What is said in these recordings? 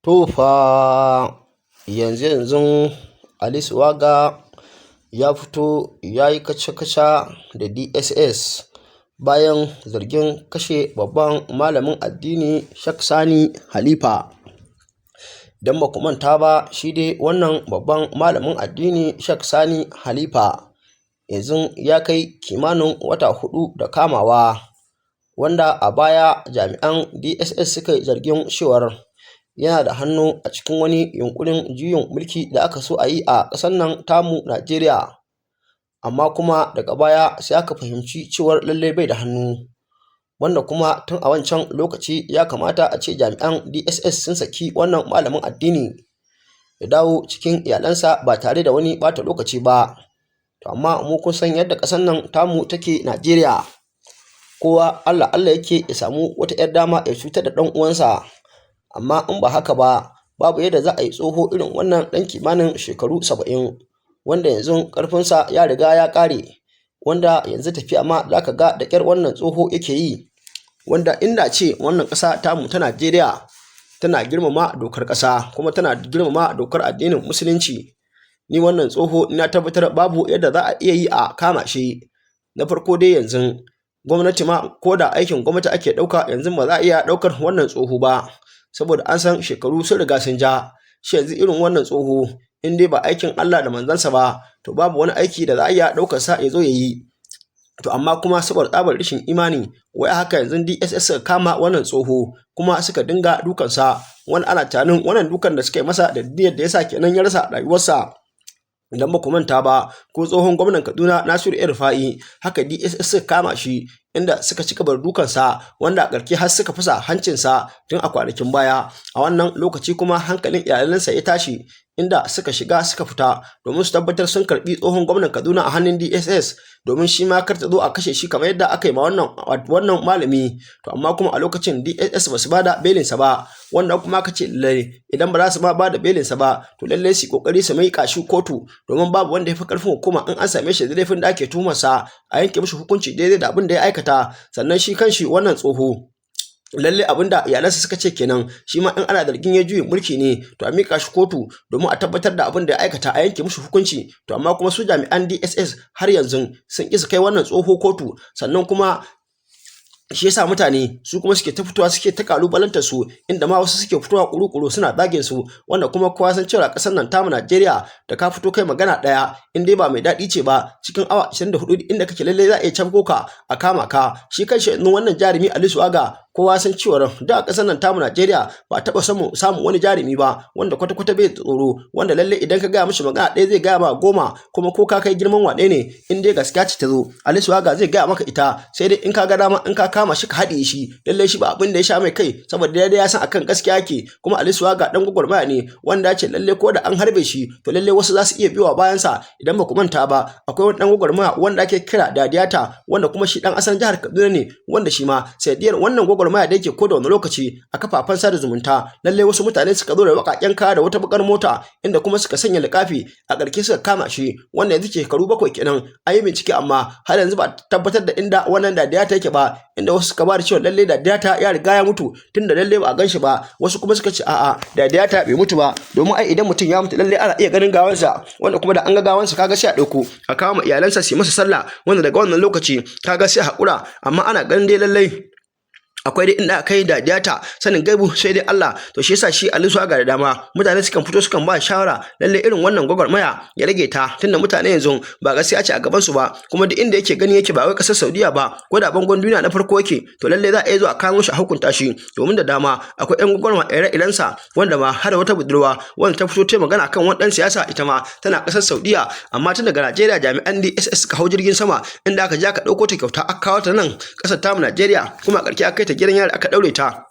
To fa, yanzu yanzun Ali Suwaga ya fito ya yi kaca-kaca da DSS bayan zargin kashe babban malamin addini Sheikh Sani Halifa. Idan ba ku manta ba, shi dai wannan babban malamin addini Sheikh Sani Halifa yanzu ya kai kimanin wata 4 da kamawa, wanda a baya jami'an DSS suka yi zargin cewar yana da hannu a cikin wani yunƙurin juyin mulki da aka so a yi a ƙasar nan tamu Najeriya. Amma kuma daga baya sai aka fahimci cewar lallai bai da hannu. Wanda kuma tun a wancan lokaci ya kamata a ce jami'an DSS sun saki wannan malamin addini ya dawo cikin iyalansa ba tare da wani ɓata lokaci ba. To amma mu kun san yadda ƙasar nan tamu take Najeriya. Kowa Allah Allah yake ya samu wata 'yar dama ya cutar da ɗan uwansa. Amma in ba haka ba, babu yadda za a yi tsoho irin wannan ɗan kimanin shekaru 70, wanda yanzu ƙarfinsa ya riga ya ƙare, wanda yanzu tafiya ma za ka ga da ƙyar wannan tsoho yake yi. Wanda inda ce wannan ƙasa tamu ta Najeriya tana girmama dokar ƙasa kuma tana girmama dokar addinin Musulunci, ni wannan tsoho na tabbatar babu yadda za a iya yi a kama shi. Na farko dai, yanzu gwamnati ma, ko da aikin gwamnati ake ɗauka yanzu, ba za a iya ɗaukar wannan tsoho ba, saboda an san shekaru sun riga sun ja shi. Yanzu irin wannan tsoho, in dai ba aikin Allah da manzansa ba, to babu wani aiki da za a iya ɗaukar sa ya zo ya yi. To amma kuma saboda tsabar rashin imani, wai haka yanzu DSS suka kama wannan tsoho kuma suka dinga dukansa, wani ana tunanin wannan dukan da suka yi masa da da yasa kenan ya rasa rayuwarsa. Idan ba ku manta ba, ko tsohon gwamnan Kaduna Nasiru El Rufa'i, haka DSS suka kama shi, inda suka ci gaba da dukansa, wanda a ƙarshe har suka fasa hancinsa tun a kwanakin baya. A wannan lokaci kuma hankalin iyalansa ya tashi, inda suka shiga suka fita domin su tabbatar sun karbi tsohon gwamnan Kaduna a hannun DSS, domin shi ma kar ta zo a kashe shi kamar yadda aka yi ma wannan malami. To amma kuma a lokacin DSS ba su bada belinsa ba, wanda kuma aka ce lallai idan ba za su ma bada belinsa ba, to lallai su kokari su miƙa shi kotu, domin babu wanda ya fi karfin hukuma. In an same shi da laifin da ake tuhumarsa, a yanke mishi hukunci daidai da abin da ya aikata. Sannan shi kanshi wannan tsoho, lalle abin da iyalansa suka ce kenan, shi ma in ana zargin ya juyin mulki ne, to a mika shi kotu domin a tabbatar da abin da ya aikata, a yanke mishi hukunci. To amma kuma su jami'an DSS har yanzu sun ƙi su kai wannan tsoho kotu. Sannan kuma shi yasa mutane su kuma suke ta fitowa suke ta kalubalantar su, inda ma wasu suke fitowa kuru-kuru suna zagin su, wanda kuma kowa san cewa kasar nan tamu Najeriya, da ka fito kai magana daya, in dai ba mai daɗi ce ba, cikin awa 24 inda kake lalle za a iya cafko ka a kama ka. Shi kanshi wannan jarumi Ali Suwaga, kowa san cewa da a ƙasar nan tamu Najeriya ba a taɓa samun wani jarumi ba wanda kwata-kwata bai tsoro, wanda lalle idan ka gaya mishi magana ɗaya, zai gaya ma 10. Kuma ko ka kai girman wane ne, in dai gaskiya ce ta zo, Ali Suwaga zai gaya maka ita, sai dai in ka ga dama in ka kama shi ka haɗiye shi. Lalle shi ba abin da ya sha mai kai, saboda dai ya san akan gaskiya yake. Kuma Ali Suwaga dan gwagwarmaya ne, wanda ya ce lalle ko da an harbe shi, to lalle wasu za su iya biyowa bayansa. Idan ba ku manta ba, akwai wani dan gwagwarmaya wanda ake kira Dadiyata, wanda kuma shi dan asalin jihar Kaduna ne, wanda shi ma sanadiyar wannan gwagwarmaya da yake ko da wani lokaci a kafafen sada zumunta, lalle wasu mutane suka zo da baƙaƙen kaya da wata bakar mota, inda kuma suka sanya liƙafi, a ƙarshe suka kama shi, wanda yanzu shekaru 7 kenan an yi bincike, amma har yanzu ba tabbatar da inda wannan Dadiyata yake ba, inda wasu suka ba da cewa lalle Dadiyata ya riga ya mutu, tunda lalle ba a gan shi ba. Wasu kuma suka ce a'a, Dadiyata bai mutu ba, domin ai idan mutum ya mutu, lalle ana iya ganin gawansa, wanda kuma da an ga gawansa, kaga sai a ɗauko a kawo ma iyalansa su yi masa sallah, wanda daga wannan lokaci kaga sai haƙura. Amma ana ganin dai lallai akwai dai inda aka yi Dadiyata, sanin gaibu sai dai Allah. To shi yasa shi Ali Suwaga, da dama mutane sukan fito sukan ba shawara lalle irin wannan gwagwarmaya ya rage ta, tunda mutane yanzu ba gaskiya ce a gaban su ba. Kuma duk inda yake gani yake, ba wai kasar Saudiya ba, ko da bangon duniya na farko yake, to lalle za a iya zuwa a kamo shi a hukunta shi, domin da dama akwai yan gwagwarmaya ire-irensa, wanda ma har wata budurwa wanda ta fito ta magana kan wani dan siyasa, ita ma tana kasar Saudiya, amma tun daga Najeriya jami'an DSS suka hau jirgin sama, inda aka je aka ɗauko ta kyauta, aka kawo ta nan kasar tamu Najeriya, kuma a ƙarshe aka kai ta gidan yari aka ɗaure ta.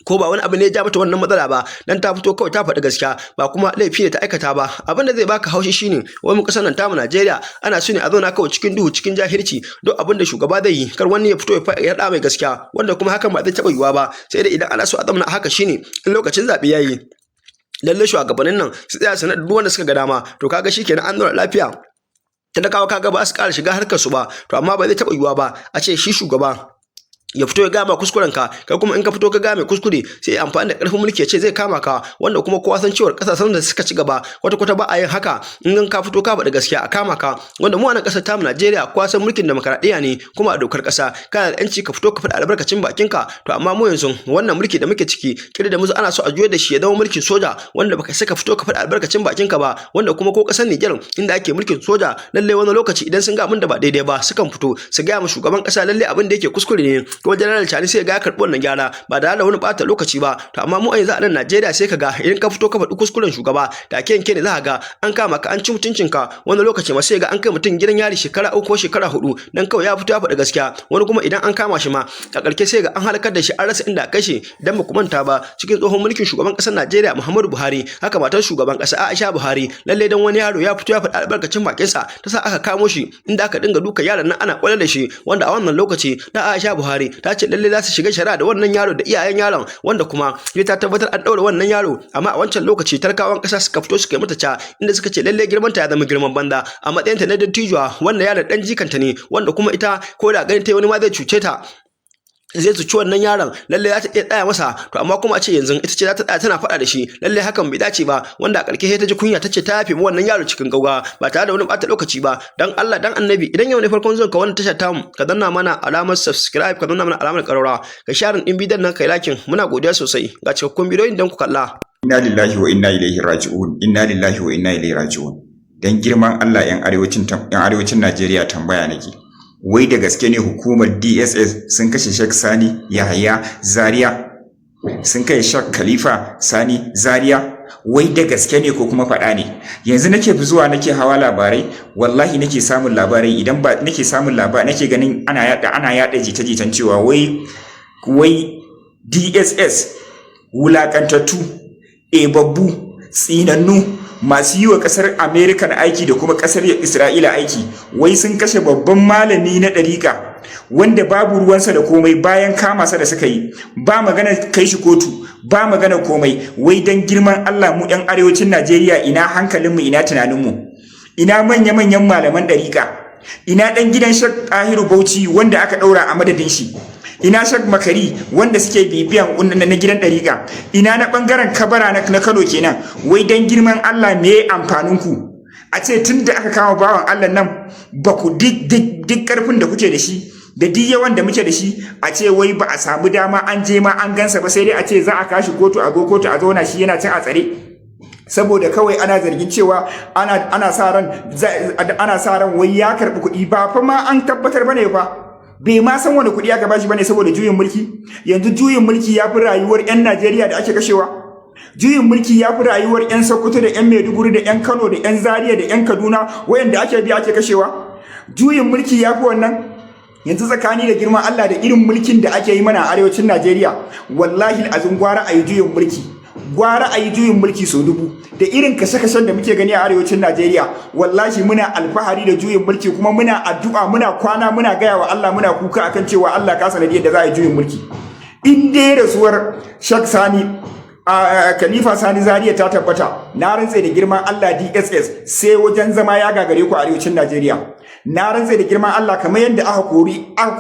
Ko ba wani abu ne ya ja mata wannan matsala ba, dan ta fito kawai ta faɗi gaskiya, ba kuma laifi ne ta aikata ba. Abin da zai baka haushi shine, wai mu kasar nan tamu Najeriya ana so ne a zauna kawai cikin duhu, cikin jahilci. Duk abin da shugaba zai yi, kar wani ya fito ya faɗa mai gaskiya, wanda kuma hakan ba zai taɓa yiwuwa ba. Sai dai idan ana so a zauna haka shine in lokacin zaɓe ya yi, lallai shugabannin nan su tsaya su naɗa duk wanda suka ga dama, to kaga shikenan an zauna lafiya, talakawa kaga ba su ƙara shiga harkar su ba. To amma ba zai taɓa yiwuwa ba a ce shi shugaba Ya fito ya gama kuskuren ka, kai kuma in ka fito ka ga mai kuskure, sai ya amfani da karfin mulki ya ce zai kama ka, wanda kuma kowa san cewar kasashen da suka ci gaba kwata kwata ba a yin haka. In ka fito ka faɗi gaskiya, a kama ka, wanda mu a nan ƙasar tamu Najeriya kowa san mulkin demokaradiyya ne, kuma a dokar ƙasa kana da yanci ka fito ka faɗi albarkacin bakin ka. To amma mu yanzu wannan mulki da muke ciki kira da musu ana so a juyar da shi ya zama mulkin soja, wanda baka saka fito ka faɗi albarkacin bakin ka ba, wanda kuma ko ƙasar Nijar inda ake mulkin soja, lalle wani lokaci idan sun ga abin da ba daidai ba, sukan fito su gaya ma shugaban ƙasa lalle abin da yake kuskure ne, ko General Tchiani sai ga ya karɓi wannan gyara ba da wani ɓata lokaci ba. To amma mu a yanzu a nan Najeriya, sai ka ga idan ka fito ka faɗi kuskuren shugaba, da ke yanke ne za ka ga an kama ka, an ci mutuncinka. Wani lokaci ma sai ga an kai mutum gidan yari shekara 3 ko shekara 4 dan kawai ya fito ya faɗi gaskiya. Wani kuma idan an kama shi ma, a ƙarshe sai ga an halakar da shi, an rasa inda kai shi. Idan ba ku manta ba, cikin tsohon mulkin shugaban ƙasar Najeriya Muhammadu Buhari, haka matar shugaban ƙasa Aisha Buhari, lalle dan wani yaro ya fito ya faɗi albarkacin bakinsa, ta sa aka kamo shi, inda aka dinga duka yaron nan ana kwale da shi, wanda a wannan lokaci da Aisha Buhari ta ce lalle za su shiga shari'a da wannan yaro da iyayen yaron, wanda kuma ya ta tabbatar an ɗaure wannan yaro. Amma a wancan lokaci talakawan ƙasa suka fito suka yi mata ca, inda suka ce lalle girman ta ya zama girman banza a matsayinta na dattijuwa. Wannan yaron dan jikanta ne, wanda kuma ita ko da ganin ta wani ma zai cuce ta, zai cuci wannan yaron, lalle za ta iya tsaya masa. To amma kuma a ce yanzu ita ce za ta tsaya tana faɗa da shi, lalle hakan bai dace ba, wanda a ƙarshe sai ta ji kunya, ta ce ta yafe mu wannan yaro cikin gaugawa ba tare da wani ɓata lokaci ba. Dan Allah dan Annabi, idan yau ne farkon zuwan ka wannan tasha tamu, ka danna mana alamar subscribe, ka danna mana alamar ƙararrawa, ka share din bidiyon nan, kai liking. Muna godiya sosai. Ga cikakkun bidiyoyin dan ku kalla. Inna lillahi wa inna ilaihi raji'un. Inna lillahi wa inna ilaihi raji'un. Dan girman Allah, yan arewacin Najeriya, tambaya nake: wai da gaske ne hukumar DSS sun kashe Sheikh Sani Yahaya Zaria, sun kai Sheikh Khalifa Sani Zaria? Wai da gaske ne ko kuma faɗa ne? Yanzu nake zuwa nake hawa labarai, wallahi nake samun labarai, idan ba nake samun labarai, nake ganin ana yada jita-jitan cewa wai DSS, wulakantattu, ebabbu, tsinannu, masu yi wa kasar American aiki da kuma kasar Isra'ila aiki, wai sun kashe babban malami na ɗariƙa wanda babu ruwansa da komai. Bayan kama sa da suka yi, ba magana kai shi kotu, ba magana komai. Wai dan girman Allah, mu 'yan arewacin Najeriya, ina hankalinmu, ina tunaninmu? Ina manya-manyan malaman ɗariƙa? Ina ɗan gidan Shek Ɗahiru Bauchi wanda aka ɗaura a madadin shi? Ina Shek Makari wanda suke bibiyan na gidan ɗariƙa? Ina na ɓangaren Kabara na Kano kenan? Wai dan girman Allah, me amfanin ku? A ce tun da aka kama bawan Allah nan, ba ku duk ƙarfin da kuke da shi da duk yawan da muke da shi, a ce wai ba a samu dama an je ma an gansa ba, sai dai a ce za a kashi kotu, a go kotu a zauna, shi yana can a tsare, saboda kawai ana zargin cewa ana sa ran wai ya karbi kuɗi. Ba fa ma an tabbatar bane fa, bai ma san wani kuɗi aka bashi bane saboda juyin mulki. Yanzu juyin mulki ya fi rayuwar 'yan Najeriya da ake kashewa? Juyin mulki ya fi rayuwar 'yan Sokoto da 'yan Maiduguri da 'yan Kano da 'yan Zaria da 'yan Kaduna wayanda ake biya ake kashewa? Juyin mulki ya fi wannan? Yanzu tsakani da girman Allah, da irin mulkin da ake yi mana a arewacin Najeriya, wallahi azin gwara a yi juyin mulki, gwara a yi juyin mulki sau dubu da irin kashe-kashen da muke gani a arewacin Najeriya. Wallahi muna alfahari da juyin mulki, kuma muna addu'a, muna kwana muna gaya wa Allah, muna kuka akan cewa Allah ka sanadiyar da za a yi juyin mulki. In dai rasuwar Shak Sani a Khalifa Sani Zaria ta tabbata, na rantse da girman Allah, DSS, sai wajen zama ya gagare ku a arewacin Najeriya. Na rantse da girman Allah, kamar yadda aka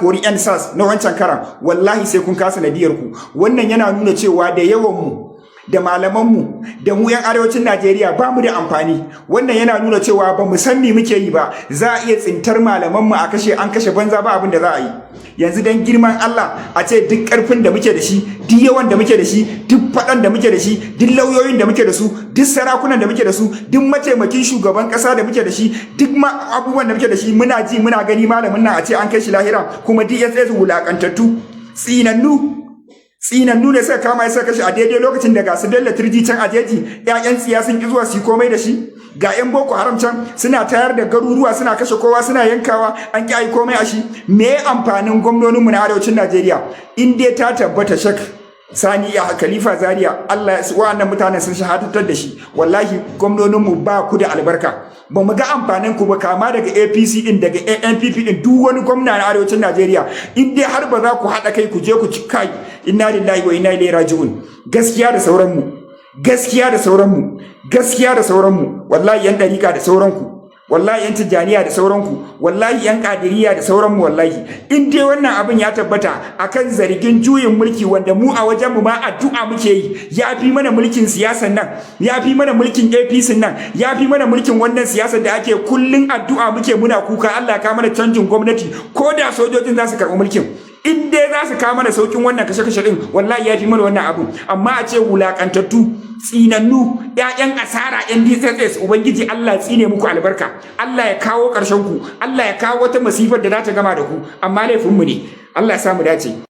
kori yan SARS na wancan karan, wallahi sai kun kasa nadiyar ku. Wannan yana nuna cewa da yawan mu da malamanmu da mu 'yan arewacin Najeriya ba mu da amfani. Wannan yana nuna cewa ba mu san me muke yi ba. Za a iya tsintar malamanmu a kashe, an kashe banza, ba abin da za a yi. Yanzu dan girman Allah, a ce duk karfin da muke da shi, duk yawan da muke da shi, duk faɗan da muke da shi, duk lauyoyin da muke da su, duk sarakunan da muke da su, duk mataimakin shugaban ƙasa da muke da shi, duk abubuwan da muke da shi, muna ji muna gani malamin nan a ce an kai shi lahira, kuma DSS wulakantattu, tsinannu, tsinannu ne suka kama ya suka kashe, a daidai lokacin da ga su Bello Turji can a jeji, ƴaƴan tsiya sun ki zuwa su yi komai da shi, ga ƴan Boko Haram can suna tayar da garuruwa, suna kashe kowa, suna yankawa, an ki ayi komai a shi. Me amfanin gwamnoninmu na arewacin Najeriya? In dai ta tabbata Shak Sani ya Khalifa Zaria, Allah, wa'annan mutanen sun shahadantar da shi, wallahi gwamnoninmu ba ku da albarka. Ba mu ga amfanin ku ba, kama daga APC din, daga NPP din, duk wani gwamna na arewacin Najeriya. In dai har ba za ku haɗa kai ku je ku ci kai, inna lillahi wa inna ilaihi raji'un. Gaskiya da sauran mu, gaskiya da sauran mu, gaskiya da sauran mu. Wallahi yan dariƙa da sauran ku, Wallahi yan Tijjaniya da sauranku, wallahi yan Kadiriya da sauranmu, wallahi in dai wannan abin ya tabbata akan zargin juyin mulki, wanda mu a wajen mu ma addu'a muke yi, ya fi mana mulkin siyasan nan, ya fi mana mulkin APC nan, ya fi mana mulkin wannan siyasar da ake. Kullun addu'a muke, muna kuka, Allah ya kawo mana canjin gwamnati, ko da sojojin za su karɓi mulkin, in dai za su kawo mana saukin wannan kashe-kashe din, wallahi ya fi mana wannan abu. Amma a ce wulakantattu, tsinannu, ƴaƴan asara, ƴan DSS, ubangiji Allah tsine muku albarka, Allah ya kawo ƙarshen ku, Allah ya kawo wata masifar da za ta gama da ku. Amma laifin mu ne. Allah ya sa mu dace.